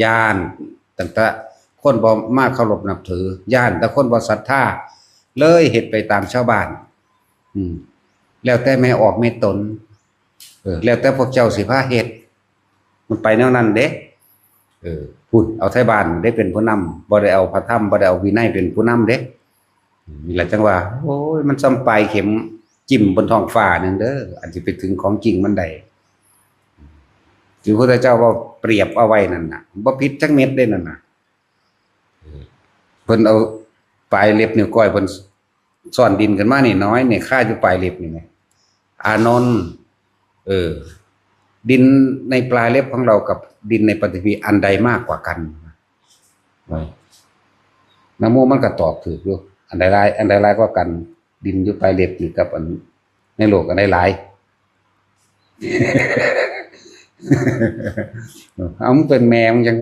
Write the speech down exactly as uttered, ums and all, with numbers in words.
ย้านตั้งแต่คนบ่มาเคารพนับถือ ย้านแต่คนบ่ศรัทธา เลยเฮ็ดไปตามชาวบ้าน อืม แล้วแต่แม่ออกแม่ตน เออ แล้วแต่พวกเจ้าสิพาเฮ็ด มันไปแนวนั้นเด้ เออ พุ้น เอาไทบ้านได้เป็นผู้นำ บ่ได้เอาพระธรรม บ่ได้เอาวินัยเป็นผู้นำเด้ นี่แหละจังว่า โอ้ย มันส่ำปลายเข็มจิ้มบนท้องฟ้าหนึ่งเด้อ อันสิไปถึงของจริงมันได้ ที่พระพุทธเจ้าว่าเปรียบเอาไว้นั่นน่ะ บ่ผิดจักเม็ดเด้นั่นน่ะ เพิ่นเอาปลายเล็บนิ้วก้อยเพิ่นซ่อนดินขึ้นมานี่น้อยนี่ คาอยู่ปลายเล็บนี่แหม อานนท์ เออ ดินในปลายเล็บของเรากับดินในปฐพีอันใดมากกว่ากัน นะโมมันก็ตอบถูกอยู่ อันใดหลาย อันใดหลายกว่ากัน ดินอยู่ปลายเล็บนี่กับอันในโลกอันใดหลาย เอา มึงเป็นแม่มึงยัง